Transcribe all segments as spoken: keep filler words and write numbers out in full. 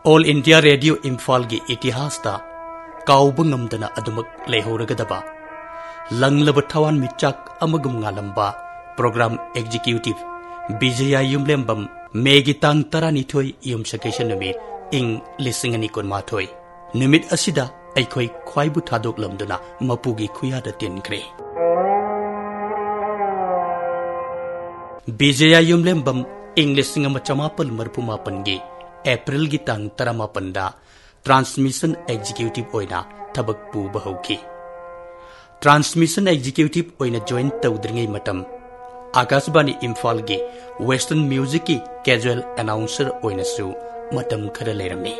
All India radio ꯏꯝꯐꯥꯜꯒꯤ ꯏꯇꯤꯍꯥꯁꯇ ꯀꯥꯎꯕ ꯉꯝꯗꯅ ꯑꯗꯨꯃꯛ ꯂꯩꯍꯧꯔꯒꯗꯕ ꯂꯪꯂꯕ ꯊꯋꯥꯟꯃꯤꯆꯥꯛ ꯑꯃꯒꯨꯝ ꯉꯥꯜꯂꯝꯕ ꯄ꯭ꯔꯣꯒ꯭ꯔꯥꯝ ꯑꯦꯛꯖꯤꯀ꯭ꯌꯨꯇꯤꯚ ꯕꯤꯖꯌ ꯌꯨꯝꯂꯦꯝꯕꯝ ꯃꯦꯒꯤ ꯇꯥꯡ ꯇꯔꯥꯅꯤꯊꯣꯏ ꯌꯨꯝꯁꯀꯩꯁ ꯅꯨꯃꯤꯠ ꯏꯪ ꯂꯤꯁꯤꯡ ꯑꯅꯤ ꯀꯨꯟꯃꯥꯊꯣꯏ ꯅꯨꯃꯤꯠ ꯑꯁꯤꯗ ꯑꯩꯈꯣꯏ ꯈ꯭ꯋꯥꯏꯕꯨ ꯊꯥꯗꯣꯛꯂꯝꯗꯨꯅ ꯃꯄꯨꯒꯤ ꯈꯨꯌꯥꯗ ꯇꯤꯟꯈ꯭ꯔꯦ꯫ ꯕꯤꯖꯌ ꯌꯨꯝꯂꯦꯝꯕꯝ ꯏꯪ ꯂꯤꯁꯤꯡ ꯑꯃ ꯆꯃꯥꯄꯜ ꯃꯔꯤꯐꯨ ꯃꯥꯄꯟꯒꯤ ꯑꯦꯄ꯭ꯔꯤꯜꯒꯤ ꯇꯥꯡ ꯇꯔꯥꯃꯥꯄꯟꯗ ꯇ꯭ꯔꯥꯟꯁꯃꯤꯁꯟ ꯑꯦꯛꯖꯤꯀ꯭ꯌꯨꯇꯤꯚ ꯑꯣꯏꯅ ꯊꯕꯛ ꯄꯨꯕ ꯍꯧꯈꯤ꯫ ꯇ꯭ꯔꯥꯟꯁꯃꯤꯁꯟ ꯑꯦꯛꯖꯤꯀ꯭ꯌꯨꯇꯤꯚ ꯑꯣꯏꯅ ꯖꯣꯏꯟ ꯇꯧꯗ꯭ꯔꯤꯉꯩ ꯃꯇꯝ ꯑꯀꯥꯁꯕꯥꯅꯤ ꯏꯝꯐꯥꯜꯒꯤ ꯋꯦꯁꯇꯔꯟ ꯃ꯭ꯌꯨꯖꯤꯛꯀꯤ ꯀꯦꯖꯨꯑꯦꯜ ꯑꯦꯅꯥꯎꯟꯁꯔ ꯑꯣꯏꯅꯁꯨ ꯃꯇꯝ ꯈꯔ ꯂꯩꯔꯝꯃꯤ꯫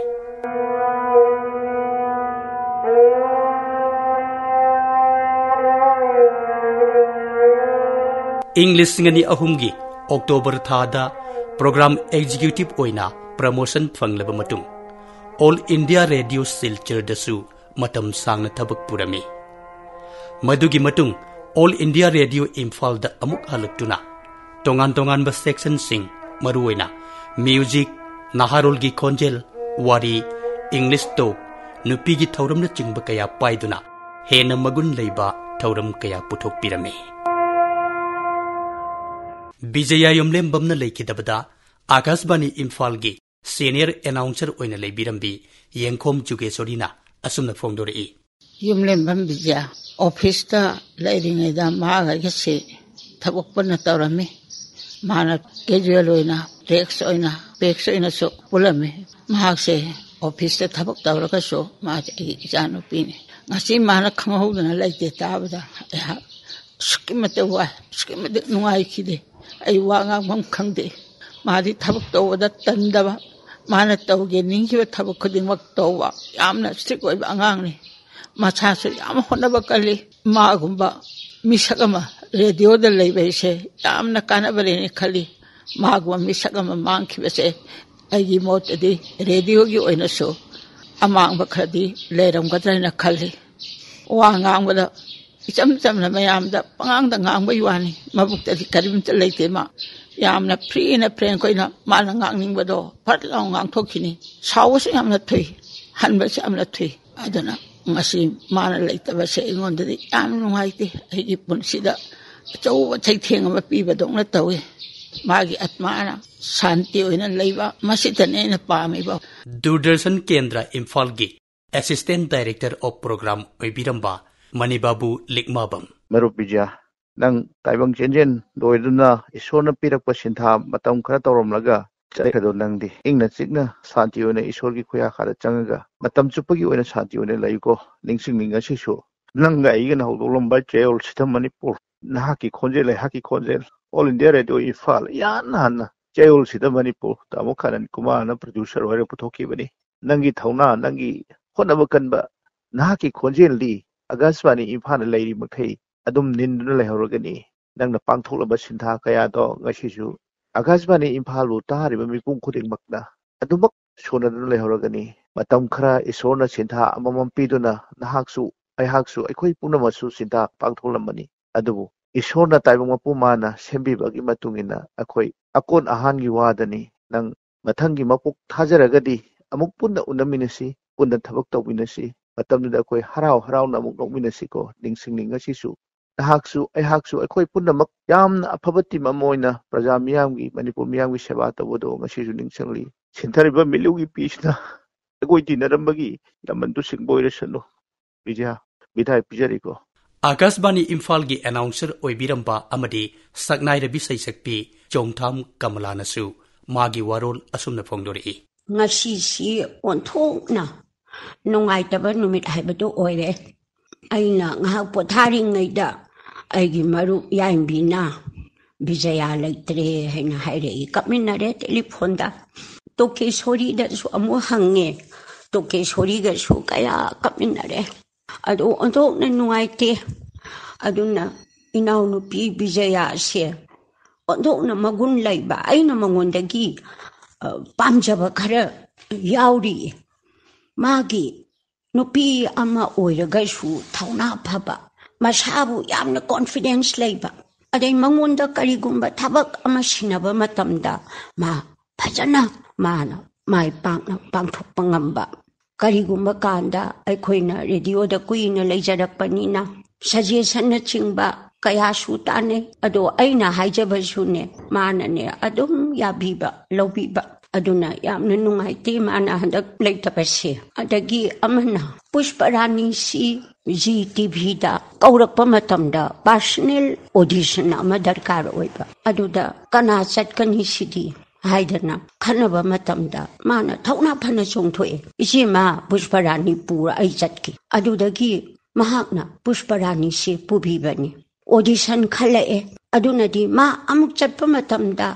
ꯏꯪ ꯂꯤꯁꯤꯡ ꯑꯅꯤ ꯑꯍꯨꯝꯒꯤ ꯑꯣꯛꯇꯣꯕꯔ ꯊꯥꯗ ꯄ꯭ꯔꯣꯒ꯭ꯔꯥꯝ ꯑꯦꯛꯖꯤꯀ꯭ꯌꯨꯇꯤꯚ ꯑꯣꯏꯅ ꯄ꯭ꯔꯃꯣꯁꯟ ꯐꯪꯂꯕ ꯃꯇꯨꯡ ꯑꯣꯜ ꯏꯟꯗꯤꯌꯥ ꯔꯦꯗꯤꯑꯣ ꯁꯤꯜꯆꯔꯗꯁꯨ ꯃꯇꯝ ꯁꯥꯡꯅ ꯊꯕꯛ ꯄꯨꯔꯝꯃꯤ꯫ ꯃꯗꯨꯒꯤ ꯃꯇꯨꯡ ꯑꯣꯜ ꯏꯟꯗꯤꯌꯥ ꯔꯦꯗꯤꯑꯣ ꯏꯝꯐꯥꯜꯗ ꯑꯃꯨꯛ ꯍꯜꯂꯛꯇꯨꯅ ꯇꯣꯉꯥꯟ ꯇꯣꯉꯥꯟꯕ ꯁꯦꯛꯁꯟꯁꯤꯡ, ꯃꯔꯨꯑꯣꯏꯅ ꯃ꯭ꯌꯨꯖꯤꯛ, ꯅꯍꯥꯔꯣꯜꯒꯤ ꯈꯣꯟꯖꯦꯜ, ꯋꯥꯔꯤ, ꯏꯪꯂꯤꯁ ꯇꯣꯛ, ꯅꯨꯄꯤꯒꯤ ꯊꯧꯔꯝꯅꯆꯤꯡꯕ ꯀꯌꯥ ꯄꯥꯏꯗꯨꯅ ꯍꯦꯟꯅ ꯃꯒꯨꯟ ꯂꯩꯕ ꯊꯧꯔꯝ ꯀꯌꯥ ꯄꯨꯊꯣꯛꯄꯤꯔꯝꯃꯤ꯫ ꯕꯤꯖꯌ ꯌꯨꯝꯂꯦꯝꯕꯝꯅ ꯂꯩꯈꯤꯗꯕꯗ ꯑꯀꯥꯁꯕꯥꯅꯤ ꯏꯝꯐꯥꯜꯒꯤ ꯁꯦꯅꯤꯌꯔ ꯑꯦꯅꯥꯎꯟꯁꯔ ꯑꯣꯏꯅ ꯂꯩꯕꯤꯔꯝꯕꯤ ꯌꯦꯡꯈꯣꯝ ꯖꯨꯒꯦꯁꯣꯔꯤꯅ ꯑꯁꯨꯝꯅ ꯐꯣꯡꯗꯣꯔꯛꯏ꯫ ꯌꯨꯝꯂꯦꯝꯕꯝ ꯕꯤꯖꯌ ꯑꯣꯐꯤꯁꯇ ꯂꯩꯔꯤꯉꯩꯗ ꯃꯥꯒ ꯑꯩꯒꯁꯦ ꯊꯕꯛ ꯄꯨꯟꯅ ꯇꯧꯔꯝꯃꯤ꯫ ꯃꯥꯅ ꯀꯦꯖꯨꯑꯦꯜ ꯑꯣꯏꯅ, ꯗꯦꯛꯁ ꯑꯣꯏꯅ, ꯄꯦꯛꯁ ꯑꯣꯏꯅꯁꯨ ꯄꯨꯜꯂꯝꯃꯤ꯫ ꯃꯍꯥꯛꯁꯦ ꯑꯣꯐꯤꯁꯇ ꯊꯕꯛ ꯇꯧꯔꯒꯁꯨ ꯃꯥꯁꯦ ꯑꯩꯒꯤ ꯏꯆꯥꯅꯨꯄꯤꯅꯤ꯫ ꯉꯁꯤ ꯃꯥꯅ ꯈꯪꯍꯧꯗꯅ ꯂꯩꯇꯦ ꯇꯥꯕꯗ ꯑꯩꯍꯥꯛ ꯑꯁꯨꯛꯀꯤ ꯃꯇꯤꯛ ꯋꯥꯏ, ꯑꯁꯨꯛꯀꯤ ꯃꯇꯤꯛ ꯅꯨꯡꯉꯥꯏꯈꯤꯗꯦ꯫ ꯑꯩ ꯋꯥ ꯉꯥꯡꯐꯝ ꯈꯪꯗꯦ꯫ ꯃꯥꯗꯤ ꯊꯕꯛ ꯇꯧꯕꯗ ꯇꯟꯗꯕ, ꯃꯥꯅ ꯇꯧꯒꯦ ꯅꯤꯡꯈꯤꯕ ꯊꯕꯛ ꯈꯨꯗꯤꯡꯃꯛ ꯇꯧꯕ ꯌꯥꯝꯅ ꯏꯁꯇ꯭ꯔꯤꯛ ꯑꯣꯏꯕ ꯑꯉꯥꯡꯅꯤ꯫ ꯃꯁꯥꯁꯨ ꯌꯥꯝ ꯍꯣꯠꯅꯕ ꯀꯜꯂꯤ꯫ ꯃꯥꯒꯨꯝꯕ ꯃꯤꯁꯛ ꯑꯃ ꯔꯦꯗꯤꯑꯣꯗ ꯂꯩꯕ ꯍꯥꯏꯁꯦ ꯌꯥꯝꯅ ꯀꯥꯟꯅꯕꯅꯦꯅ ꯈꯜꯂꯤ꯫ ꯃꯥꯒꯨꯝꯕ ꯃꯤꯁꯛ ꯑꯃ ꯃꯥꯡꯈꯤꯕꯁꯦ ꯑꯩꯒꯤ ꯃꯣꯠꯇꯗꯤ ꯔꯦꯗꯤꯑꯣꯒꯤ ꯑꯣꯏꯅꯁꯨ ꯑꯃꯥꯡꯕ ꯈꯔꯗꯤ ꯂꯩꯔꯝꯒꯗ꯭ꯔꯥ ꯍꯥꯏꯅ ꯈꯜꯂꯤ꯫ ꯋꯥ ꯉꯥꯡꯕꯗ ꯏꯆꯝ ꯆꯝꯅ ꯃꯌꯥꯝꯗ ꯄꯉꯥꯡꯗ ꯉꯥꯡꯕꯒꯤ ꯋꯥꯅꯤ, ꯃꯕꯨꯛꯇꯗꯤ ꯀꯔꯤꯝꯇ ꯂꯩꯇꯦ ꯃꯥ꯫ ꯌꯥꯝꯅ free and frank ꯑꯣꯏꯅ ꯃꯥꯅ ꯉꯥꯡꯅꯤꯡꯕꯗꯣ ꯐꯠ ꯂꯥꯎ ꯉꯥꯡꯊꯣꯛꯈꯤꯅꯤ꯫ ꯁꯥꯎꯕꯁꯨ ꯌꯥꯝꯅ ꯊꯨꯏ, ꯍꯟꯕꯁꯨ ꯌꯥꯝꯅ ꯊꯨꯏ꯫ ꯑꯗꯨꯅ ꯉꯁꯤ ꯃꯥꯅ ꯂꯩꯇꯕꯁꯦ ꯑꯩꯉꯣꯟꯗꯗꯤ ꯌꯥꯝ ꯅꯨꯡꯉꯥꯏꯇꯦ꯫ ꯑꯩꯒꯤ ꯄꯨꯟꯁꯤꯗ ꯑꯆꯧꯕ ꯆꯩꯊꯦꯡ ꯑꯃ ꯄꯤꯕꯗꯧꯅ ꯇꯧꯏ꯫ ꯃꯥꯒꯤ ꯑꯥꯠꯃꯥꯅ ꯁꯥꯟꯇꯤ ꯑꯣꯏꯅ ꯂꯩꯕ, ꯃꯁꯤꯗꯅꯦ ꯑꯩꯅ ꯄꯥꯝꯃꯤꯕ꯫ ꯗꯨꯔꯗꯔꯁꯟ ꯀꯦꯟꯗ꯭ꯔ ꯏꯝꯐꯥꯜꯒꯤ Assistant Director of Program ꯑꯣꯏꯕꯤꯔꯝꯕ ꯃꯅꯤꯕꯥꯕꯨ ꯂꯤꯛꯃꯥꯕꯝ꯫ ꯃꯔꯨꯞ ꯕꯤꯖꯌ, ꯅꯪ ꯇꯥꯏꯕꯪ ꯆꯦꯟꯖꯦꯜ ꯂꯣꯏꯗꯨꯅ ꯏꯁꯣꯔꯅ ꯄꯤꯔꯛꯄ ꯁꯤꯟꯊꯥ ꯃꯇꯝ ꯈꯔ ꯇꯧꯔꯝꯂꯒ ꯆꯠꯈ꯭ꯔꯗꯣ ꯅꯪꯗꯤ꯫ ꯏꯪꯅ ꯆꯤꯛꯅ ꯁꯥꯟꯇꯤ ꯑꯣꯏꯅ ꯏꯁꯣꯔꯒꯤ ꯈꯨꯌꯥꯈꯥꯗ ꯆꯪꯉꯒ ꯃꯇꯝ ꯆꯨꯞꯄꯒꯤ ꯑꯣꯏꯅ ꯁꯥꯟꯇꯤ ꯑꯣꯏꯅ ꯂꯩꯌꯨꯀꯣ꯫ ꯅꯤꯡꯁꯤꯡꯅꯤꯡ ꯉꯁꯤꯁꯨ ꯅꯪꯒ ꯑꯩꯒꯅ ꯍꯧꯗꯣꯛꯂꯝꯕ ꯆꯌꯣꯜ ꯁꯤꯗ ꯃꯅꯤꯄꯨꯔ, ꯅꯍꯥꯛꯀꯤ ꯈꯣꯟꯖꯦꯜ, ꯑꯩꯍꯥꯛꯀꯤ ꯈꯣꯟꯖꯦꯜ, All India Radio ꯏꯝꯐꯥꯜ, ꯏꯍꯥꯟ ꯍꯥꯟꯅ ꯆꯌꯣꯜ ꯁꯤꯗ ꯃꯅꯤꯄꯨꯔ, ꯇꯥꯃꯣ ꯀꯥꯅꯟ ꯀꯨꯃꯥꯔꯅ producer ꯑꯣꯏꯔꯒ ꯄꯨꯊꯣꯛꯈꯤꯕꯅꯤ꯫ ꯅꯪꯒꯤ ꯊꯧꯅꯥ, ꯅꯪꯒꯤ ꯍꯣꯠꯅꯕ ꯀꯟꯕ, ꯅꯍꯥꯛꯀꯤ ꯈꯣꯟꯖꯦꯜꯗꯤ ꯑꯥꯀꯥꯁꯕꯥꯅꯤ ꯏꯝꯐꯥꯜꯗ ꯂꯩꯔꯤ ꯃꯈꯩ ꯑꯗꯨꯝ ꯅꯤꯟꯗꯨꯅ ꯂꯩꯍꯧꯔꯒꯅꯤ꯫ ꯅꯪꯅ ꯄꯥꯡꯊꯣꯛꯂꯕ ꯁꯤꯟꯊꯥ ꯀꯌꯥꯗꯣ ꯉꯁꯤꯁꯨ ꯑꯥꯀꯥꯁꯕꯥꯅꯤ ꯏꯝꯐꯥꯜꯕꯨ ꯇꯥꯔꯤꯕ ꯃꯤꯄꯨꯝ ꯈꯨꯗꯤꯡꯃꯛꯅ ꯑꯗꯨꯃꯛ ꯁꯣꯟꯅꯗꯨꯅ ꯂꯩꯍꯧꯔꯒꯅꯤ꯫ ꯃꯇꯝ ꯈꯔ ꯏꯁꯣꯔꯅ ꯁꯤꯟꯊꯥ ꯑꯃꯃꯝ ꯄꯤꯗꯨꯅ ꯅꯍꯥꯛꯁꯨ, ꯑꯩꯍꯥꯛꯁꯨ, ꯑꯩꯈꯣꯏ ꯄꯨꯝꯅꯃꯛꯁꯨ ꯁꯤꯟꯊꯥ ꯄꯥꯡꯊꯣꯛꯂꯝꯕꯅꯤ꯫ ꯑꯗꯨꯕꯨ ꯏꯁꯣꯔꯅ ꯇꯥꯏꯕꯪ ꯃꯄꯨꯝ ꯃꯥꯅ ꯁꯦꯝꯕꯤꯕꯒꯤ ꯃꯇꯨꯡ ꯏꯟꯅ ꯑꯩꯈꯣꯏ ꯑꯀꯣꯟ ꯑꯍꯥꯟꯒꯤ ꯋꯥꯗꯅꯤ꯫ ꯅꯪ ꯃꯊꯪꯒꯤ ꯃꯄꯣꯛ ꯊꯥꯖꯔꯒꯗꯤ ꯑꯃꯨꯛ ꯄꯨꯟꯅ ꯎꯅꯃꯤꯟꯅꯁꯤ, ꯄꯨꯟꯅ ꯊꯕꯛ ꯇꯧꯃꯤꯟꯅꯁꯤ꯫ ꯃꯇꯝꯗꯨꯗ ꯑꯩꯈꯣꯏ ꯍꯔꯥꯎ ꯍꯔꯥꯎꯅ ꯑꯃꯨꯛ ꯅꯣꯛꯃꯤꯟꯅꯁꯤꯀꯣ꯫ ꯅꯤꯡꯁꯤꯡꯅꯤꯡ ꯉꯁꯤꯁꯨ ꯅꯍꯥꯛꯁꯨ ꯑꯩꯍꯥꯛꯁꯨ ꯑꯩꯈꯣꯏ ꯄꯨꯝꯅꯃꯛ ꯌꯥꯝꯅ ꯑꯐꯕ team ꯑꯃ ꯑꯣꯏꯅ ꯄ꯭ꯔꯖꯥ ꯃꯤꯌꯥꯝꯒꯤ, ꯃꯅꯤꯄꯨꯔ ꯃꯤꯌꯥꯝꯒꯤ ꯁꯦꯕꯥ ꯇꯧꯕꯗꯣ ꯉꯁꯤꯁꯨ ꯅꯤꯡꯁꯤꯡꯂꯤ꯫ ꯁꯤꯟꯊꯔꯤꯕ ꯃꯤꯠꯂꯨꯒꯤ ꯄꯤꯁꯤꯅ ꯑꯩꯈꯣꯏ ꯇꯤꯟꯅꯔꯝꯕꯒꯤ ꯂꯃꯟꯗꯨ ꯁꯤꯡꯕ ꯑꯣꯏꯔꯁꯅꯨ꯫ ꯕꯤꯖꯌ, ꯕꯤꯗꯥꯏ ꯄꯤꯖꯔꯤꯀꯣ꯫ ꯑꯥꯀꯥꯁꯕꯥꯅꯤ ꯏꯝꯐꯥꯜꯒꯤ announcer ꯑꯣꯏꯕꯤꯔꯝꯕ ꯑꯃꯗꯤ ꯁꯛꯅꯥꯏꯔꯕꯤ ꯁꯩꯁꯛꯄꯤ ꯆꯣꯡꯊꯥꯝ ꯀꯃꯂꯥꯅꯁꯨ ꯃꯥꯒꯤ ꯋꯥꯔꯣꯜ ꯑꯁꯨꯝꯅ ꯐꯣꯡꯗꯣꯔꯛꯏ꯫ ꯉꯁꯤꯁꯤ ꯑꯣꯟꯊꯣꯛꯅ ꯅꯨꯡꯉꯥꯏꯇꯕ ꯅꯨꯃꯤꯠ ꯍꯥꯏꯕꯗꯨ ꯑꯣꯏꯔꯦ꯫ ꯑꯩꯅ ꯉꯥꯏꯍꯥꯛ ꯄꯣꯊꯥꯔꯤꯉꯩꯗ ꯑꯩꯒꯤ ꯃꯔꯨꯞ ꯌꯥꯏꯝꯕꯤꯅ ꯕꯤꯖꯌꯥ ꯂꯩꯇ꯭ꯔꯦ ꯍꯥꯏꯅ ꯍꯥꯏꯔꯛꯏ꯫ ꯀꯞꯃꯤꯟꯅꯔꯦ ꯇꯦꯂꯤꯐꯣꯟꯗ꯫ ꯇꯣꯀꯦꯁꯣꯔꯤꯗꯁꯨ ꯑꯃꯨꯛ ꯍꯪꯉꯦ꯫ ꯇꯣꯀꯦꯁꯣꯔꯤꯒꯁꯨ ꯀꯌꯥ ꯀꯞꯃꯤꯟꯅꯔꯦ꯫ ꯑꯗꯣ ꯑꯣꯟꯊꯣꯛꯅ ꯅꯨꯡꯉꯥꯏꯇꯦ꯫ ꯑꯗꯨꯅ ꯏꯅꯥꯎꯅꯨꯄꯤ ꯕꯤꯖꯌꯥꯁꯦ ꯑꯣꯟꯊꯣꯛꯅ ꯃꯒꯨꯟ ꯂꯩꯕ, ꯑꯩꯅ ꯃꯉꯣꯟꯗꯒꯤ, ꯑ, ꯄꯥꯝꯖꯕ ꯈꯔ ꯌꯥꯎꯔꯤ꯫ ꯃꯥꯒꯤ ꯅꯨꯄꯤ ꯑꯃ ꯑꯣꯏꯔꯒꯁꯨ ꯊꯧꯅꯥ ꯐꯕ, ꯃꯁꯥꯕꯨ ꯌꯥꯝꯅ confidence ꯂꯩꯕ, ꯑꯗꯩ ꯃꯉꯣꯟꯗ ꯀꯔꯤꯒꯨꯝꯕ ꯊꯕꯛ ꯑꯃ ꯁꯤꯟꯅꯕ ꯃꯇꯝꯗ ꯃꯥ ꯐꯖꯅ ꯃꯥꯅ ꯃꯥꯏ ꯄꯥꯛꯅ ꯄꯥꯡꯊꯣꯛꯄ ꯉꯝꯕ꯫ ꯀꯔꯤꯒꯨꯝꯕ ꯀꯥꯟꯗ ꯑꯩꯈꯣꯏꯅ ꯔꯦꯗꯤꯑꯣꯗ ꯀꯨꯏꯅ ꯂꯩꯖꯔꯛꯄꯅꯤꯅ ꯁꯖꯦꯁꯟꯅꯆꯤꯡꯕ ꯀꯌꯥꯁꯨ ꯇꯥꯟꯅꯩ꯫ ꯑꯗꯣ ꯑꯩꯅ ꯍꯥꯏꯖꯕꯁꯨꯅꯦ, ꯃꯥꯅꯅꯦ ꯑꯗꯨꯝ ꯌꯥꯕꯤꯕ, ꯂꯧꯕꯤꯕ꯫ ꯑꯗꯨꯅ ꯌꯥꯝꯅ ꯅꯨꯡꯉꯥꯏꯇꯦ ꯃꯥꯅ ꯍꯟꯗꯛ ꯂꯩꯇꯕꯁꯦ꯫ ꯑꯗꯒꯤ ꯑꯃꯅ ꯄꯨꯁꯄ ꯔꯥꯅꯤꯁꯤ ꯖꯤ ꯇꯤ ꯚꯤꯗ ꯀꯧꯔꯛꯄ ꯃꯇꯝꯗ ꯄꯥꯔꯁꯅꯦꯜ ꯑꯣꯗꯤꯁꯟ ꯑꯃ ꯗꯔꯀꯥꯔ ꯑꯣꯏꯕ꯫ ꯑꯗꯨꯗ ꯀꯅꯥ ꯆꯠꯀꯅꯤ ꯁꯤꯗꯤ ꯍꯥꯏꯗꯅ ꯈꯟꯅꯕ ꯃꯇꯝꯗ ꯃꯥꯅ ꯊꯧꯅꯥ ꯐꯅ ꯆꯣꯡꯊꯣꯛꯑꯦ, "ꯏꯆꯦꯃ, ꯄꯨꯁꯄ ꯔꯥꯅꯤ ꯄꯨꯔ ꯑꯩ ꯆꯠꯀꯦ"꯫ ꯑꯗꯨꯗꯒꯤ ꯃꯍꯥꯛꯅ ꯄꯨꯁꯄ ꯔꯥꯅꯤꯁꯤ ꯄꯨꯕꯤꯕꯅꯤ꯫ ꯑꯣꯗꯤꯁꯟ ꯈꯜꯂꯛꯑꯦ꯫ ꯑꯗꯨꯅꯗꯤ ꯃꯥ ꯑꯃꯨꯛ ꯆꯠꯄ ꯃꯇꯝꯗ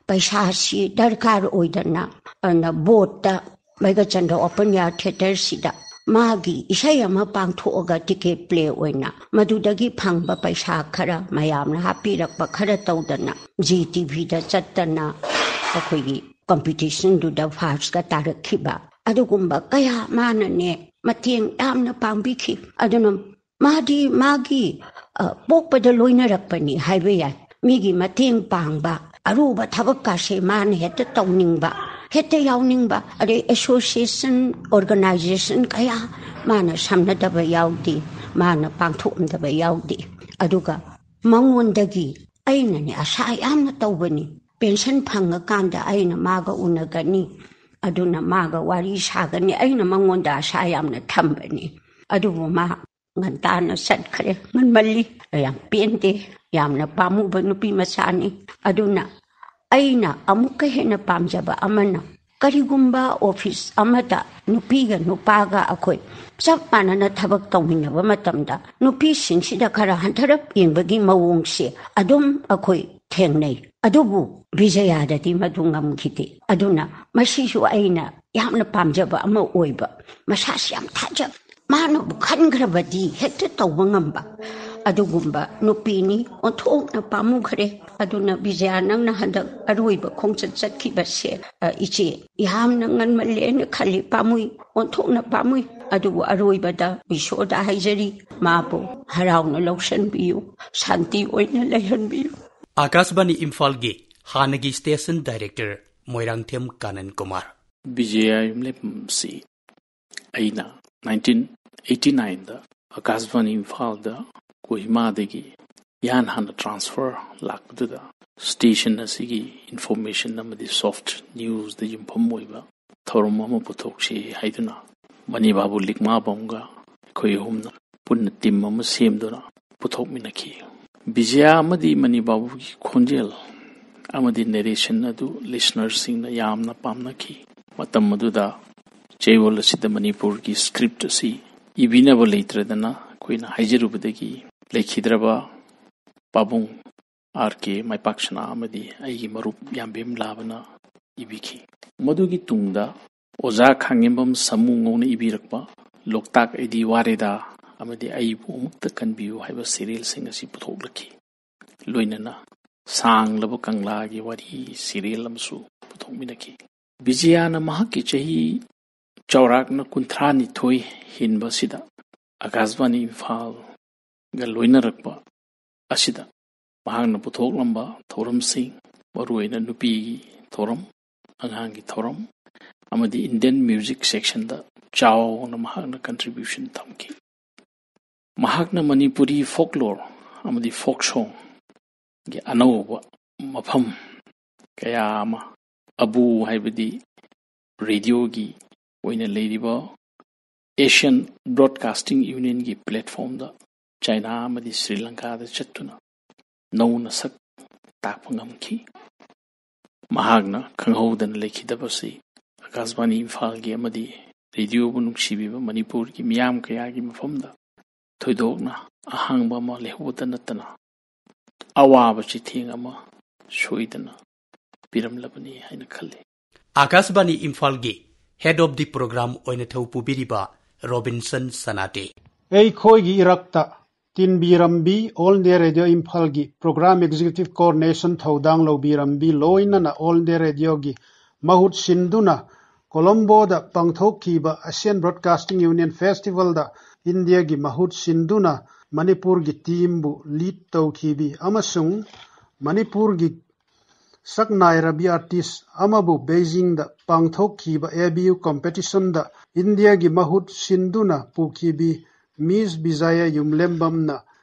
ꯄꯩꯁꯥꯁꯤ ꯗꯔꯀꯥꯔ ꯑꯣꯏꯗꯅ, ꯑꯗꯨꯅ ꯕꯣꯔꯗꯇ ꯕꯩꯒꯆꯟꯗ꯭ꯔ ꯑꯣꯄꯟ ꯏꯌꯥꯔ ꯊꯤꯌꯦꯇꯔꯁꯤꯗ ꯃꯥꯒꯤ ꯏꯁꯩ ꯑꯃ ꯄꯥꯡꯊꯣꯛꯑꯒ ꯇꯤꯀꯦꯠ ꯄ꯭ꯂꯦ ꯑꯣꯏꯅ ꯃꯗꯨꯗꯒꯤ ꯐꯪꯕ ꯄꯩꯁꯥ ꯈꯔ ꯃꯌꯥꯝꯅ ꯍꯥꯞꯄꯤꯔꯛꯄ ꯈꯔ ꯇꯧꯗꯅ ꯖꯤ ꯇꯤ ꯚꯤꯗ ꯆꯠꯇꯅ ꯑꯩꯈꯣꯏꯒꯤ ꯀꯝꯄꯤꯇꯤꯁꯟꯗꯨꯗ ꯐꯥꯔꯁꯀ ꯇꯥꯔꯛꯈꯤꯕ꯫ ꯑꯗꯨꯒꯨꯝꯕ ꯀꯌꯥ ꯃꯥꯅꯅꯦ ꯃꯇꯦꯡ ꯌꯥꯝꯅ ꯄꯥꯡꯕꯤꯈꯤ꯫ ꯑꯗꯨꯅ ꯃꯥꯗꯤ ꯃꯥꯒꯤ, ꯑ, ꯄꯣꯛꯄꯗ ꯂꯣꯏꯅꯔꯛꯄꯅꯤ ꯍꯥꯏꯕ ꯌꯥꯏ꯫ ꯃꯤꯒꯤ ꯃꯇꯦꯡ ꯄꯥꯡꯕ, ꯑꯔꯨꯕ ꯊꯕꯛꯀꯥꯁꯦ ꯃꯥꯅ ꯍꯦꯛꯇ ꯇꯧꯅꯤꯡꯕ, ꯍꯦꯛꯇ ꯌꯥꯎꯅꯤꯡꯕ꯫ ꯑꯗꯩ ꯑꯦꯁꯣꯁꯤꯌꯦꯁꯟ, ꯑꯣꯔꯒꯅꯥꯏꯖꯦꯁꯟ ꯀꯌꯥ ꯃꯥꯅ ꯁꯝꯅꯗꯕ ꯌꯥꯎꯗꯦ, ꯃꯥꯅ ꯄꯥꯡꯊꯣꯛꯑꯝꯗꯕ ꯌꯥꯎꯗꯦ꯫ ꯑꯗꯨꯒ ꯃꯉꯣꯟꯗꯒꯤ ꯑꯩꯅꯅꯦ ꯑꯁꯥ ꯌꯥꯝꯅ ꯇꯧꯕꯅꯤ꯫ ꯄꯦꯟꯁꯟ ꯐꯪꯉꯀꯥꯟꯗ ꯑꯩꯅ ꯃꯥꯒ ꯎꯅꯒꯅꯤ, ꯑꯗꯨꯅ ꯃꯥꯒ ꯋꯥꯔꯤ ꯁꯥꯒꯅꯤ, ꯑꯩꯅ ꯃꯉꯣꯟꯗ ꯑꯁꯥ ꯌꯥꯝꯅ ꯊꯝꯕꯅꯤ꯫ ꯑꯗꯨꯕꯨ ꯃꯥ ꯉꯟꯇꯥꯅ ꯆꯠꯈ꯭ꯔꯦ꯫ ꯉꯟꯃꯜꯂꯤ꯫ ꯌꯥꯝ ꯄꯦꯟꯗꯦ꯫ ꯌꯥꯝꯅ ꯄꯥꯝꯃꯨꯕ ꯅꯨꯄꯤ ꯃꯆꯥꯅꯤ꯫ ꯑꯗꯨꯅ ꯑꯩꯅ ꯑꯃꯨꯛꯀ ꯍꯦꯟꯅ ꯄꯥꯝꯖꯕ ꯑꯃꯅ, ꯀꯔꯤꯒꯨꯝꯕ ꯑꯣꯐꯤꯁ ꯑꯃꯗ ꯅꯨꯄꯤꯒ ꯅꯨꯄꯥꯒ ꯑꯩꯈꯣꯏ ꯆꯞ ꯃꯥꯟꯅꯅ ꯊꯕꯛ ꯇꯧꯃꯤꯟꯅꯕ ꯃꯇꯝꯗ ꯅꯨꯄꯤꯁꯤꯡꯁꯤꯗ ꯈꯔ ꯍꯟꯊꯔꯞ ꯌꯦꯡꯕꯒꯤ ꯃꯑꯣꯡꯁꯦ ꯑꯗꯨꯝ ꯑꯩꯈꯣꯏ ꯊꯦꯡꯅꯩ꯫ ꯑꯗꯨꯕꯨ ꯕꯤꯖꯌꯥꯗꯗꯤ ꯃꯗꯨ ꯉꯝꯈꯤꯗꯦ꯫ ꯑꯗꯨꯅ ꯃꯁꯤꯁꯨ ꯑꯩꯅ ꯌꯥꯝꯅ ꯄꯥꯝꯖꯕ ꯑꯃ ꯑꯣꯏꯕ, ꯃꯁꯥꯁꯤ ꯌꯥꯝ ꯊꯥꯖꯕ, ꯃꯥꯅꯕꯨ ꯈꯟꯈ꯭ꯔꯕꯗꯤ ꯍꯦꯛꯇ ꯇꯧꯕ ꯉꯝꯕ ꯑꯗꯨꯒꯨꯝꯕ ꯅꯨꯄꯤꯅꯤ꯫ ꯑꯣꯟꯊꯣꯛꯅ ꯄꯥꯝꯃꯨꯈ꯭ꯔꯦ꯫ ꯑꯗꯨꯅ ꯕꯤꯖꯌꯥ, ꯅꯪꯅ ꯍꯟꯗꯛ ꯑꯔꯣꯏꯕ ꯈꯣꯡꯆꯠ ꯆꯠꯈꯤꯕꯁꯦ, ꯑ, ꯏꯆꯦ, ꯌꯥꯝꯅ ꯉꯟꯃꯜꯂꯦꯅ ꯈꯜꯂꯤ꯫ ꯄꯥꯝꯃꯨꯏ, ꯑꯣꯟꯊꯣꯛꯅ ꯄꯥꯝꯃꯨꯏ꯫ ꯑꯗꯨꯕꯨ ꯑꯔꯣꯏꯕꯗ ꯏꯁꯣꯔꯗ ꯍꯥꯏꯖꯔꯤ, ꯃꯥꯕꯨ ꯍꯔꯥꯎꯅ ꯂꯧꯁꯤꯟꯕꯤꯌꯨ, ꯁꯥꯟꯇꯤ ꯑꯣꯏꯅ ꯂꯩꯍꯟꯕꯤꯌꯨ꯫ ꯑꯥꯀꯥꯁꯕꯥꯅꯤ ꯏꯝꯐꯥꯜꯒꯤ ꯍꯥꯟꯅꯒꯤ station director ꯃꯣꯏꯔꯥꯡꯊꯦꯝ ꯀꯥꯅꯟ ꯀꯨꯃꯥꯔ꯫ ꯕꯤꯖꯌ ꯌꯨꯝꯂꯦꯝꯕꯝꯁꯤ ꯑꯩꯅ nineteen eighty nineꯗ ꯑꯥꯀꯥꯁꯕꯥꯅꯤ ꯏꯝꯐꯥꯜꯗ ꯀꯣꯍꯤꯃꯥꯗꯒꯤ ꯏꯍꯥꯟ ꯍꯥꯟꯅ transfer ꯂꯥꯛꯄꯗꯨꯗ station ꯑꯁꯤꯒꯤ information ꯑꯃꯗꯤ soft newsꯗ ꯌꯨꯝꯐꯝ ꯑꯣꯏꯕ ꯊꯧꯔꯝ ꯑꯃ ꯄꯨꯊꯣꯛꯁꯤ ꯍꯥꯏꯗꯨꯅ ꯃꯅꯤ ꯕꯥꯕꯨ ꯂꯤꯛꯃꯥꯕꯝꯒ ꯑꯩꯈꯣꯏ ꯑꯍꯨꯝꯅ ꯄꯨꯟꯅ team ꯑꯃ ꯁꯦꯝꯗꯨꯅ ꯄꯨꯊꯣꯛꯃꯤꯟꯅꯈꯤ꯫ ꯕꯤꯖꯌ ꯑꯃꯗꯤ ꯃꯅꯤ ꯕꯥꯕꯨꯒꯤ ꯈꯣꯟꯖꯦꯜ ꯑꯃꯗꯤ narration ꯑꯗꯨ listenerꯁꯤꯡꯅ ꯌꯥꯝꯅ ꯄꯥꯝꯅꯈꯤ꯫ ꯃꯇꯝ ꯑꯗꯨꯗ ꯆꯌꯣꯜ ꯑꯁꯤꯗ ꯃꯅꯤꯄꯨꯔꯒꯤ script ꯑꯁꯤ ꯏꯕꯤꯅꯕ ꯂꯩꯇ꯭ꯔꯗꯅ ꯑꯩꯈꯣꯏꯅ ꯍꯥꯏꯖꯔꯨꯕꯗꯒꯤ ꯂꯩꯈꯤꯗ꯭ꯔꯕ ꯄꯥꯕꯨꯡ ꯑꯥꯔ ꯀꯦ ꯃꯥꯏꯄꯥꯛꯁꯅꯥ ꯑꯃꯗꯤ ꯑꯩꯒꯤ ꯃꯔꯨꯞ ꯌꯥꯝꯕꯦꯝ ꯂꯥꯕꯅ ꯏꯕꯤꯈꯤ꯫ ꯃꯗꯨꯒꯤ ꯇꯨꯡꯗ ꯑꯣꯖꯥ ꯈꯥꯉꯦꯝꯕꯝ ꯁꯥꯃꯨꯉꯧꯅ ꯏꯕꯤꯔꯛꯄ ꯂꯣꯛꯇꯥꯛ ꯑꯩꯗꯤ ꯋꯥꯔꯦꯗꯥ ꯑꯃꯗꯤ ꯑꯩꯕꯨ ꯑꯃꯨꯛꯇ ꯀꯟꯕꯤꯌꯨ ꯍꯥꯏꯕ serialꯁꯤꯡ ꯑꯁꯤ ꯄꯨꯊꯣꯛꯂꯛꯈꯤ꯫ ꯂꯣꯏꯅꯅ ꯁꯥꯡꯂꯕ ꯀꯪꯂꯥꯒꯤ ꯋꯥꯔꯤ serial ꯑꯃꯁꯨ ꯄꯨꯊꯣꯛꯃꯤꯟꯅꯈꯤ꯫ ꯕꯤꯖꯌꯅ ꯃꯍꯥꯛꯀꯤ ꯆꯍꯤ ꯆꯥꯎꯔꯥꯛꯅ ꯀꯨꯟꯊ꯭ꯔꯥ ꯅꯤꯊꯣꯏ ꯍꯦꯟꯕ ꯑꯁꯤꯗ ꯑꯀꯥꯁꯕꯥꯅꯤ ꯏꯝꯐꯥꯜꯒ ꯂꯣꯏꯅꯔꯛꯄ ꯑꯁꯤꯗ ꯃꯍꯥꯛꯅ ꯄꯨꯊꯣꯛꯂꯝꯕ ꯊꯧꯔꯝꯁꯤꯡ, ꯃꯔꯨꯑꯣꯏꯅ ꯅꯨꯄꯤꯒꯤ ꯊꯧꯔꯝ, ꯑꯉꯥꯡꯒꯤ ꯊꯧꯔꯝ ꯑꯃꯗꯤ Indian music sectionꯗ ꯆꯥꯎꯅ ꯃꯍꯥꯛꯅ contribution ꯊꯝꯈꯤ꯫ ꯃꯍꯥꯛꯅ ꯃꯅꯤꯄꯨꯔꯤ folklore ꯑꯃꯗꯤ folk songꯒꯤ ꯑꯅꯧꯕ ꯃꯐꯝ ꯀꯌꯥ ꯑꯃ, ꯑꯕꯨ ꯍꯥꯏꯕꯗꯤ radioꯒꯤ ꯑꯣꯏꯅ ꯂꯩꯔꯤꯕ Asian Broadcasting Unionꯒꯤ platformꯗ ꯆꯥꯏꯅꯥ ꯑꯃꯗꯤ ꯁ꯭ꯔꯤ ꯂꯪꯀꯥꯗ ꯆꯠꯇꯨꯅ ꯅꯧꯅ ꯁꯛ ꯇꯥꯛꯄ ꯉꯝꯈꯤ꯫ ꯃꯍꯥꯛꯅ ꯈꯪꯍꯧꯗꯅ ꯂꯩꯈꯤꯗꯕꯁꯤ ꯑꯀꯥꯁꯕꯥꯅꯤ ꯏꯝꯐꯥꯜꯒꯤ ꯑꯃꯗꯤ radioꯕꯨ ꯅꯨꯡꯁꯤꯕꯤꯕ ꯃꯅꯤꯄꯨꯔꯒꯤ ꯃꯤꯌꯥꯝ ꯀꯌꯥꯒꯤ ꯃꯐꯝꯗ ꯊꯣꯏꯗꯣꯛꯅ ꯑꯍꯥꯡꯕ ꯑꯃ ꯂꯩꯍꯧꯕꯇ ꯅꯠꯇꯅ ꯑꯋꯥꯕ ꯆꯩꯊꯦꯡ ꯑꯃ ꯁꯣꯏꯗꯅ ꯄꯤꯔꯝꯂꯕꯅꯤ ꯍꯥꯏꯅ ꯈꯜꯂꯤ꯫ ꯑꯥꯀꯥꯁꯕꯥꯅꯤ ꯏꯝꯐꯥꯜꯒꯤ head of the program ꯑꯣꯏꯅ ꯊꯧ ꯄꯨꯕꯤꯔꯤꯕ ꯔꯣꯕꯤꯟꯁꯟ ꯁꯅꯥꯇꯦ꯫ ꯑꯩꯈꯣꯏꯒꯤ ꯏꯔꯛꯇ ꯇꯤꯟꯕꯤꯔꯝꯕꯤ All India Radio ꯏꯝꯐꯥꯜꯒꯤ program executive coordination ꯊꯧꯗꯥꯡ ꯂꯧꯕꯤꯔꯝꯕꯤ, ꯂꯣꯏꯅꯅ All India Radioꯒꯤ ꯃꯍꯨꯠ ꯁꯤꯟꯗꯨꯅ ꯀꯣꯂꯝꯕꯣꯗ ꯄꯥꯡꯊꯣꯛꯈꯤꯕ Asian Broadcasting Union Festivalꯗ ꯏꯟꯗꯤꯌꯥꯒꯤ ꯃꯍꯨꯠ ꯁꯤꯟꯗꯨꯅ ꯃꯅꯤꯄꯨꯔꯒꯤ teamꯕꯨ lead ꯇꯧꯈꯤꯕꯤ ꯑꯃꯁꯨꯡ ꯃꯅꯤꯄꯨꯔꯒꯤ ꯁꯛꯅꯥꯏꯔꯕꯤ artist ꯑꯃꯕꯨ ꯕꯩꯖꯤꯡꯗ ꯄꯥꯡꯊꯣꯛꯈꯤꯕ A B U competitionꯗ ꯏꯟꯗꯤꯌꯥꯒꯤ ꯃꯍꯨꯠ ꯁꯤꯟꯗꯨꯅ ꯄꯨꯈꯤꯕꯤ Miss ꯕꯤꯖꯌꯥ ꯌꯨꯝꯂꯦꯝꯕꯝꯅ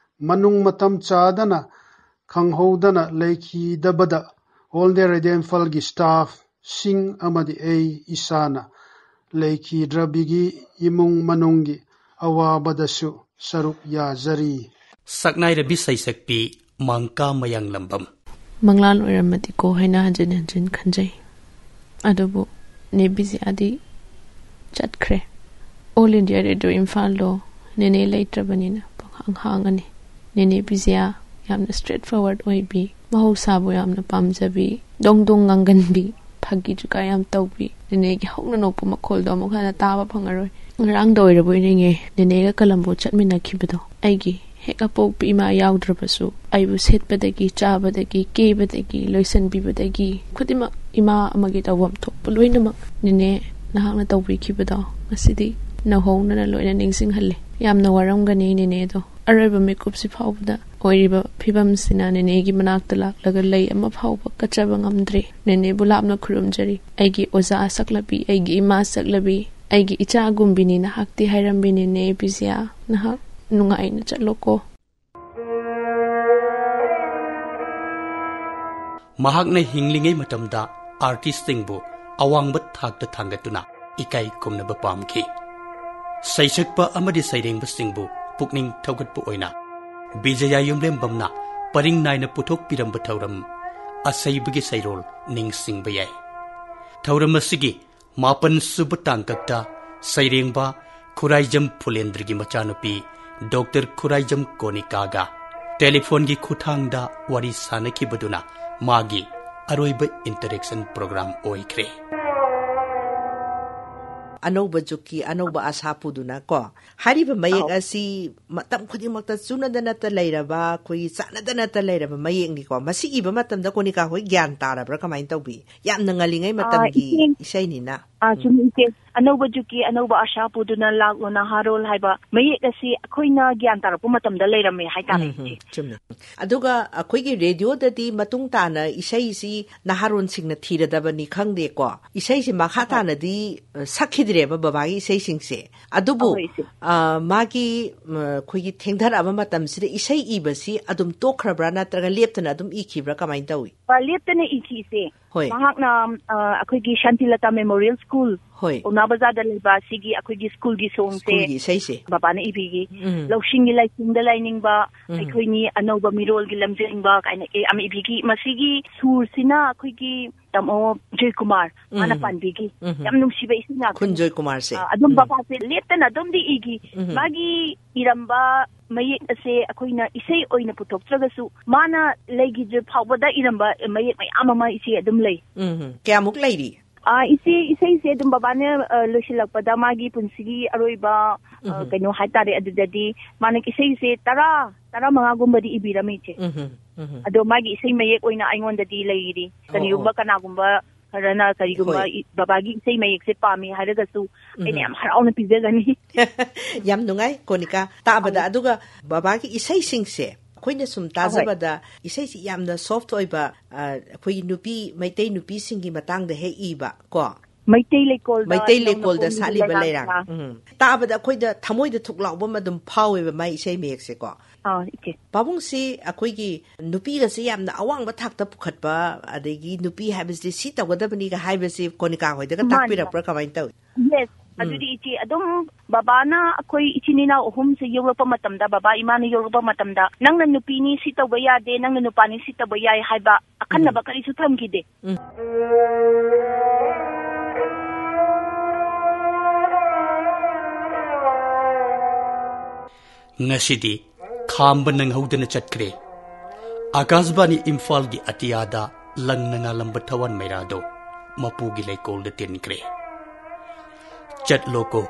ꯃꯅꯨꯡ ꯃꯇꯝ ꯆꯥꯗꯅ ꯈꯪꯍꯧꯗꯅ ꯂꯩꯈꯤꯗꯕꯗ All India Radio ꯏꯝꯐꯥꯜꯒꯤ staffꯁꯤꯡ ꯑꯃꯗꯤ ꯑꯩ ꯏꯁꯥꯅ ꯂꯩꯈꯤꯗ꯭ꯔꯕꯤꯒꯤ ꯏꯃꯨꯡ ꯃꯅꯨꯡꯒꯤ ꯑꯋꯥꯕꯗꯁꯨ ꯁꯔꯨꯛ ꯌꯥꯖꯔꯤ꯫ ꯁꯛꯅꯥꯏꯔꯕꯤ ꯁꯩꯁꯛꯄꯤ ꯃꯪꯀꯥ ꯃꯌꯥꯡꯂꯝꯕꯝ꯫ ꯃꯪꯂꯥꯟ ꯑꯣꯏꯔꯝꯃꯗꯤꯀꯣ ꯍꯥꯏꯅ ꯍꯟꯖꯤꯟ ꯍꯟꯖꯤꯟ ꯈꯟꯖꯩ꯫ ꯑꯗꯨꯕꯨ ꯅꯦ ꯕꯤꯖꯤꯌꯥꯗꯤ ꯆꯠꯈ꯭ꯔꯦ꯫ All India Radio ꯏꯝꯐꯥꯜꯗꯣ ꯅꯦꯅꯦ ꯂꯩꯇ꯭ꯔꯕꯅꯤꯅ ꯄꯪꯍꯥꯡ ꯍꯥꯡꯉꯅꯤ꯫ ꯅꯦꯅꯦ ꯕꯤꯖꯤꯌꯥ ꯌꯥꯝꯅ straight forward ꯑꯣꯏꯕꯤ, ꯃꯍꯧꯁꯥꯕꯨ ꯌꯥꯝꯅ ꯄꯥꯝꯖꯕꯤ, ꯗꯣꯡ ꯗꯣꯡ ꯉꯥꯡꯒꯟꯕꯤ, ꯐꯥꯒꯤ ꯖꯨꯀꯥ ꯌꯥꯝ ꯇꯧꯕꯤ, ꯅꯦꯅꯦꯒꯤ ꯍꯧꯅ ꯅꯣꯛꯄ ꯃꯈꯣꯜꯗꯣ ꯑꯃꯨꯛ ꯍꯟꯅ ꯇꯥꯕ ꯐꯪꯉꯔꯣꯏ꯫ ꯉꯔꯥꯡꯗ ꯑꯣꯏꯔꯕꯣꯏ ꯅꯤꯡꯉꯦ ꯅꯦꯅꯦꯒ ꯀꯂꯝꯕꯣ ꯆꯠꯃꯤꯟꯅꯈꯤꯕꯗꯣ꯫ ꯑꯩꯒꯤ ꯍꯦꯛ ꯑꯄꯣꯛꯄ ꯏꯃꯥ ꯌꯥꯎꯗ꯭ꯔꯕꯁꯨ ꯑꯩꯕꯨ ꯁꯦꯠꯄꯗꯒꯤ, ꯆꯥꯕꯗꯒꯤ, ꯀꯦꯕꯗꯒꯤ, ꯂꯣꯏꯁꯟꯕꯤꯕꯗꯒꯤ ꯈꯨꯗꯤꯡꯃꯛ ꯏꯃꯥ ꯑꯃꯒꯤ ꯇꯧꯐꯝ ꯊꯣꯛꯄ ꯂꯣꯏꯅꯃꯛ ꯅꯦꯅꯦ ꯅꯍꯥꯛꯅ ꯇꯧꯕꯤꯈꯤꯕꯗꯣ ꯉꯁꯤꯗꯤ ꯅꯧꯍꯧꯅꯅ ꯂꯣꯏꯅ ꯅꯤꯡꯁꯤꯡꯍꯜꯂꯦ꯫ ꯌꯥꯝꯅ ꯋꯥꯔꯝꯒꯅꯤ ꯅꯦꯅꯦꯗꯣ꯫ ꯑꯔꯣꯏꯕ ꯃꯤꯀꯨꯞꯁꯤ ꯐꯥꯎꯕꯗ ꯑꯣꯏꯔꯤꯕ ꯐꯤꯕꯝꯁꯤꯅ ꯅꯦꯅꯦꯒꯤ ꯃꯅꯥꯛꯇ ꯂꯥꯛꯂꯒ ꯂꯩ ꯑꯃ ꯐꯥꯎꯕ ꯀꯠꯆꯕ ꯉꯝꯗ꯭ꯔꯦ꯫ ꯅꯦꯅꯦꯕꯨ ꯂꯥꯞꯅ ꯈꯨꯔꯨꯝꯖꯔꯤ꯫ ꯑꯩꯒꯤ ꯑꯣꯖꯥ ꯁꯛꯂꯕꯤ, ꯑꯩꯒꯤ ꯏꯃꯥ ꯁꯛꯂꯕꯤ, ꯑꯩꯒꯤ ꯏꯆꯥꯒꯨꯝꯕꯤꯅꯤ ꯅꯍꯥꯛꯇꯤ ꯍꯥꯏꯔꯝꯕꯤ ꯅꯦꯅꯦ ꯕꯤꯖꯤꯌꯥ꯫ ꯅꯍꯥꯛ ꯅꯨꯡꯉꯥꯏꯅ ꯆꯠꯂꯣꯀꯣ꯫ ꯃꯍꯥꯛꯅ ꯍꯤꯡꯂꯤꯉꯩ ꯃꯇꯝꯗ artistꯁꯤꯡꯕꯨ ꯑꯋꯥꯡꯕ ꯊꯥꯛꯇ ꯊꯥꯡꯒꯠꯇꯨꯅ ꯏꯀꯥꯏ ꯈꯨꯝꯅꯕ ꯄꯥꯝꯈꯤ꯫ ꯁꯩꯁꯛꯄ ꯑꯃꯗꯤ ꯁꯩꯔꯦꯡꯕꯁꯤꯡꯕꯨ ꯄꯨꯛꯅꯤꯡ ꯊꯧꯒꯠꯄ ꯑꯣꯏꯅ ꯕꯤꯖꯌꯥ ꯌꯨꯝꯂꯦꯝꯕꯝꯅ ꯄꯔꯤꯡ ꯅꯥꯏꯅ ꯄꯨꯊꯣꯛꯄꯤꯔꯝꯕ ꯊꯧꯔꯝ ꯑꯁꯩꯕꯒꯤ ꯁꯩꯔꯣꯜ ꯅꯤꯡꯁꯤꯡꯕ ꯌꯥꯏ꯫ ꯊꯧꯔꯝ ꯑꯁꯤꯒꯤ ꯃꯥꯄꯟ ꯁꯨꯕ ꯇꯥꯡꯀꯛꯇ ꯁꯩꯔꯦꯡꯕ ꯈꯨꯔꯥꯏꯖꯝ ꯐꯨꯂꯦꯟꯗ꯭ꯔꯒꯤ ꯃꯆꯥꯅꯨꯄꯤ ꯗꯣꯛꯇꯔ ꯈꯨꯔꯥꯏꯖꯝ ꯀꯣꯅꯤꯀꯥꯒ ꯇꯦꯂꯤꯐꯣꯟꯒꯤ ꯈꯨꯠꯊꯥꯡꯗ ꯋꯥꯔꯤ ꯁꯥꯅꯈꯤꯕꯗꯨꯅ ꯃꯥꯒꯤ ꯑꯔꯣꯏꯕ interaction program ꯑꯣꯏꯈ꯭ꯔꯦ꯫ ꯑꯅꯧꯕ ꯖꯨꯒꯀꯤ ꯑꯅꯧꯕ ꯑꯁꯥ ꯄꯨꯗꯨꯅ ꯀꯣ, ꯍꯥꯏꯔꯤꯕ ꯃꯌꯦꯛ ꯑꯧ꯫ ꯑꯁꯤ ꯃꯇꯝ ꯈꯨꯗꯤꯡꯃꯛꯇ ꯆꯨꯅꯗꯅꯇ ꯂꯩꯔꯕ, ꯑꯩꯈꯣꯏꯒꯤ ꯆꯥꯟꯅꯗꯅꯇ ꯂꯩꯔꯕ ꯃꯌꯦꯛꯅꯤꯀꯣ꯫ ꯃꯁꯤ ꯏꯕ ꯃꯇꯝꯗ ꯀꯣꯅꯤꯀꯥ ꯍꯣꯏ ꯒ꯭ꯌꯥꯟ ꯇꯥꯔꯕ꯭ꯔꯥ? ꯀꯃꯥꯏꯅ ꯇꯧꯕꯤ? ꯌꯥꯝꯅ ꯉꯜꯂꯤꯉꯩ ꯑꯥ, ꯃꯇꯝꯒꯤ ꯏꯆꯦ꯫ ꯏꯁꯩꯅꯤꯅ꯫ ꯑꯥ, ꯎꯝ꯫ ꯆꯨꯝꯃꯤ, ꯏꯆꯦ꯫ ꯑꯅꯧꯕ ꯖꯨꯛꯀꯤ ꯑꯅꯧꯕ ꯑꯥꯁꯥ ꯄꯨꯗꯨꯅ ꯂꯥꯛꯂꯣ ꯅꯍꯥꯔꯣꯜ ꯍꯥꯏꯕ ꯃꯌꯦꯛ ꯑꯁꯤ ꯑꯩꯈꯣꯏꯅ ꯒ꯭ꯌꯥꯟ ꯇꯥꯔꯛꯄ ꯃꯇꯝꯗ ꯂꯩꯔꯝꯃꯦ ꯍꯥꯏꯇꯥꯔꯦ, ꯎꯝ, ꯏꯆꯦ꯫ ꯆꯨꯝꯃꯤ꯫ ꯑꯗꯨꯒ ꯑꯩꯈꯣꯏꯒꯤ ꯔꯦꯗꯤꯑꯣꯗꯗꯤ ꯃꯇꯨꯡ ꯇꯥꯅ ꯏꯁꯩꯁꯤ ꯅꯍꯥꯔꯣꯟꯁꯤꯡꯅ ꯊꯤꯔꯗꯕꯅꯤ ꯈꯪꯗꯦꯀꯣ꯫ ꯏꯁꯩꯁꯤ ꯃꯈꯥ ꯑꯍꯣꯏ꯫ ꯇꯥꯅꯗꯤ, ꯑ, ꯁꯛꯈꯤꯗ꯭ꯔꯦꯕ ꯕꯕꯥꯒꯤ ꯏꯁꯩꯁꯤꯡꯁꯦ꯫ ꯑꯗꯨꯕꯨ, ꯑꯍꯣꯏ, ꯏꯆꯦ꯫ ꯑ, ꯃꯥꯒꯤ, ꯑ, ꯑꯩꯈꯣꯏꯒꯤ ꯊꯦꯡꯊꯔꯛꯑꯕ ꯃꯇꯝꯁꯤꯗ ꯏꯁꯩ ꯏꯕꯁꯤ ꯑꯗꯨꯝ ꯇꯣꯛꯈ꯭ꯔꯕ꯭ꯔꯥ ꯅꯠꯇ꯭ꯔꯒ ꯂꯦꯞꯇꯅ ꯑꯗꯨꯝ ꯏꯈꯤꯕ꯭ꯔꯥ? ꯀꯃꯥꯏꯅ ꯇꯧꯏ? ꯑ, ꯂꯦꯞꯇꯅ ꯏꯈꯤ, ꯏꯆꯦ꯫ ꯍꯣꯏ꯫ ꯃꯍꯥꯛꯅ, ꯑ, ꯑꯩꯈꯣꯏꯒꯤ ꯁꯥꯟꯇꯤꯂꯇꯥ ꯃꯦꯃꯣꯔꯤꯌꯦꯜ ꯁ꯭ꯀꯨꯜ, ꯍꯣꯏ꯫ ꯄꯥꯎꯅꯥ ꯕꯖꯥꯔꯗ ꯂꯩꯕ ꯁꯤꯒꯤ ꯑꯩꯈꯣꯏꯒꯤ ꯁ꯭ꯀꯨꯜꯒꯤ ꯁꯣꯡꯁꯦ ꯁ꯭ꯀꯨꯜꯒꯤ ꯏꯁꯩꯁꯦ꯫ ꯕꯕꯥꯅ ꯏꯕꯤꯈꯤ꯫ ꯎꯝ꯫ ꯂꯧꯁꯤꯡꯒꯤ ꯂꯥꯏꯁꯤꯡꯗ ꯂꯥꯏꯅꯤꯡꯕ, ꯎꯝ꯫ ꯑꯩꯈꯣꯏꯅꯤ ꯑꯅꯧꯕ ꯃꯤꯔꯣꯜꯒꯤ ꯂꯝꯖꯤꯡꯕ ꯀꯥꯏꯅ ꯀꯌꯥ ꯌꯥꯝ ꯏꯕꯤꯈꯤ꯫ ꯃꯁꯤꯒꯤ ꯁꯨꯔꯁꯤꯅ ꯑꯩꯈꯣꯏꯒꯤ ꯇꯥꯃꯣ ꯖꯣꯏꯀꯨꯃꯥꯔ, ꯃꯥꯅ ꯎꯝ꯫ ꯄꯥꯟꯕꯤꯈꯤ꯫ ꯎꯝ꯫ ꯌꯥꯝ ꯅꯨꯡꯁꯤꯕ ꯏꯁꯩ ꯉꯥꯛꯇꯅꯤ꯫ ꯈꯨꯟ ꯖꯣꯏꯀꯨꯃꯥꯔꯁꯦ꯫ ꯑ, ꯑꯗꯨꯝ ꯎꯝ꯫ ꯕꯕꯥꯁꯦ ꯂꯦꯞꯇꯅ ꯑꯗꯨꯝꯗꯤ ꯏꯈꯤ꯫ ꯎꯝ꯫ ꯃꯥꯒꯤ ꯏꯔꯝꯕ ꯃꯌꯦꯛ ꯑꯁꯦ ꯑꯩꯈꯣꯏꯅ ꯏꯁꯩ ꯑꯣꯏꯅ ꯄꯨꯊꯣꯛꯇ꯭ꯔꯒꯁꯨ, ꯃꯥꯅ ꯂꯩꯈꯤꯗ꯭ꯔ ꯐꯥꯎꯕꯗ ꯏꯔꯝꯕ ꯃꯌꯦꯛ ꯃꯌꯥꯝ ꯑꯃ ꯏꯆꯦ ꯑꯗꯨꯝ ꯂꯩ꯫ ꯎꯝ꯫ ꯀꯌꯥꯃꯨꯛ ꯂꯩꯔꯤ? ꯑ, ꯏꯆꯦ, ꯏꯁꯩꯁꯦ ꯑꯗꯨꯝ ꯕꯕꯥꯅ, ꯑ, ꯂꯣꯏꯁꯤꯜꯂꯛꯄꯗ ꯃꯥꯒꯤ ꯄꯨꯟꯁꯤꯒꯤ ꯑꯔꯣꯏꯕ, ꯑ, ꯎꯝ꯫ ꯀꯩꯅꯣ ꯍꯥꯏꯇꯥꯔꯦ, ꯑꯗꯨꯗꯗꯤ ꯃꯥꯅ ꯏꯁꯩꯁꯦ ꯇꯔꯥ, ꯇꯔꯥꯃꯉꯥꯒꯨꯝꯕꯗꯤ ꯏꯕꯤꯔꯝꯃꯤ, ꯏꯆꯦ꯫ ꯎꯝ꯫ ꯎꯝ꯫ ꯑꯗꯣ ꯃꯥꯒꯤ ꯏꯁꯩ ꯃꯌꯦꯛ ꯑꯣꯏꯅ ꯑꯩꯉꯣꯟꯗꯗꯤ ꯂꯩꯔꯤ꯫ ꯑꯣ, ꯀꯔꯤꯒꯨꯝꯕ ꯑꯣ꯫ ꯀꯅꯥꯒꯨꯝꯕ ꯈꯔꯅ ꯀꯔꯤꯒꯨꯝꯕ ꯍꯣꯏ꯫ ꯏ-, ꯕꯕꯥꯒꯤ ꯏꯁꯩ ꯃꯌꯦꯛꯁꯦ ꯄꯥꯝꯃꯤ ꯍꯥꯏꯔꯒꯁꯨ ꯑꯩꯅ ꯎꯝ꯫ ꯌꯥꯝ ꯍꯔꯥꯎꯅ ꯄꯤꯖꯒꯅꯤ꯫ ꯌꯥꯝ ꯅꯨꯡꯉꯥꯏ, ꯀꯣꯅꯤꯀꯥ, ꯇꯥꯕꯗ꯫ ꯑꯧ꯫ ꯑꯗꯨꯒ ꯕꯕꯥꯒꯤ ꯏꯁꯩꯁꯤꯡꯁꯦ ꯑꯩꯈꯣꯏꯅ ꯁꯨꯝ ꯑꯍꯣꯏ꯫ ꯇꯥꯖꯕꯗ ꯏꯁꯩꯁꯤ ꯌꯥꯝꯅ soft ꯑꯣꯏꯕ, ꯑ, ꯑꯩꯈꯣꯏꯒꯤ ꯅꯨꯄꯤ, ꯃꯩꯇꯩ ꯅꯨꯄꯤꯁꯤꯡꯒꯤ ꯃꯇꯥꯡꯗ ꯍꯦꯛ ꯏꯕ ꯀꯣ꯫ ꯃꯩꯇꯩ ꯂꯩꯀꯣꯜꯗ ꯃꯩꯇꯩ ꯏꯅꯧꯅ ꯂꯩꯀꯣꯜꯗ ꯄꯣꯝꯂꯤꯕꯤ ꯁꯥꯠꯂꯤꯕ ꯂꯩꯔꯥꯡ꯫ ꯂꯩꯔꯥꯡ꯫ ꯎꯝ꯫ ꯇꯥꯕꯗ ꯑꯩꯈꯣꯏꯗ ꯊꯃꯣꯏꯗ ꯊꯨꯛ ꯂꯥꯎꯕ ꯑꯃ ꯑꯗꯨꯝ ꯐꯥꯎꯋꯦꯕ ꯃꯥꯏ ꯏꯁꯩ ꯃꯌꯦꯛꯁꯦꯀꯣ꯫ ꯑꯥ, ꯏꯆꯦ꯫ ꯄꯥꯕꯨꯡꯁꯤ ꯑꯩꯈꯣꯏꯒꯤ ꯅꯨꯄꯤꯒꯁꯦ ꯌꯥꯝꯅ ꯑꯋꯥꯡꯕ ꯊꯥꯛꯇ ꯄꯨꯈꯠꯄ, ꯑꯗꯒꯤ ꯅꯨꯄꯤ ꯍꯥꯏꯕꯁꯤ ꯁꯤ ꯇꯧꯒꯗꯕꯅꯤꯒ ꯍꯥꯏꯕꯁꯤ ꯀꯣꯅꯤꯀꯥ ꯍꯣꯏꯗꯒ ꯃꯥꯅꯤ, ꯇꯥꯛꯄꯤꯔꯛꯄ꯭ꯔꯥ? ꯃꯥꯅꯤ꯫ ꯀꯃꯥꯏꯅ ꯇꯧꯏ? Yes, ꯎꯝ꯫ ꯑꯗꯨꯗꯤ ꯏꯆꯦ, ꯑꯗꯨꯝ ꯕꯕꯥꯅ ꯑꯩꯈꯣꯏ ꯏꯆꯤꯟ ꯏꯅꯥꯎ ꯑꯍꯨꯝꯁꯦ ꯌꯣꯛꯂꯛꯄ ꯃꯇꯝꯗ, ꯕꯕꯥ ꯏꯃꯥꯅ ꯌꯣꯛꯂꯛꯄ ꯃꯇꯝꯗ, "ꯅꯪꯅ ꯅꯨꯄꯤꯅꯤ, ꯁꯤ ꯇꯧꯕ ꯌꯥꯗꯦ, ꯅꯪꯅ ꯅꯨꯄꯥꯅꯤ, ꯁꯤ ꯇꯧꯕ ꯌꯥꯏ" ꯍꯥꯏꯕ ꯑꯈꯟꯅꯕ ꯎꯝ꯫ ꯀꯔꯤꯁꯨ ꯊꯝꯈꯤꯗꯦ꯫ ꯎꯝ꯫ ꯉꯁꯤꯗꯤ ꯈꯥꯝꯕ ꯅꯪꯍꯧꯗꯅ ꯆꯠꯈ꯭ꯔꯦ꯫ ꯑꯥꯀꯥꯁꯕꯥꯅꯤ ꯏꯝꯐꯥꯜꯒꯤ ꯑꯇꯤꯌꯥꯗ ꯂꯪꯅ ꯉꯥꯜꯂꯝꯕ ꯊꯋꯥꯟ ꯃꯩꯔꯥꯗꯣ ꯃꯄꯨꯒꯤ ꯂꯩꯀꯣꯜꯗ ꯇꯤꯟꯈ꯭ꯔꯦ꯫ ꯆꯠꯂꯣꯀꯣ,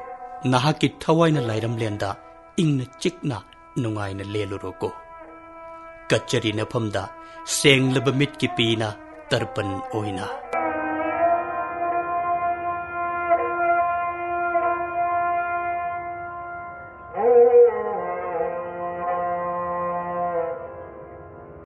ꯅꯍꯥꯛꯀꯤ ꯊꯋꯥꯏꯅ ꯂꯥꯏꯔꯝꯂꯦꯟꯗ ꯏꯪꯅ ꯆꯤꯛꯅ ꯅꯨꯡꯉꯥꯏꯅ ꯂꯦꯜꯂꯨꯔꯣꯀꯣ꯫ ꯀꯆꯔꯤ ꯅꯐꯝꯗ ꯁꯦꯡꯂꯕ ꯃꯤꯠꯀꯤ ꯄꯤꯅ ꯇꯔꯄꯟ ꯑꯣꯏꯅ꯫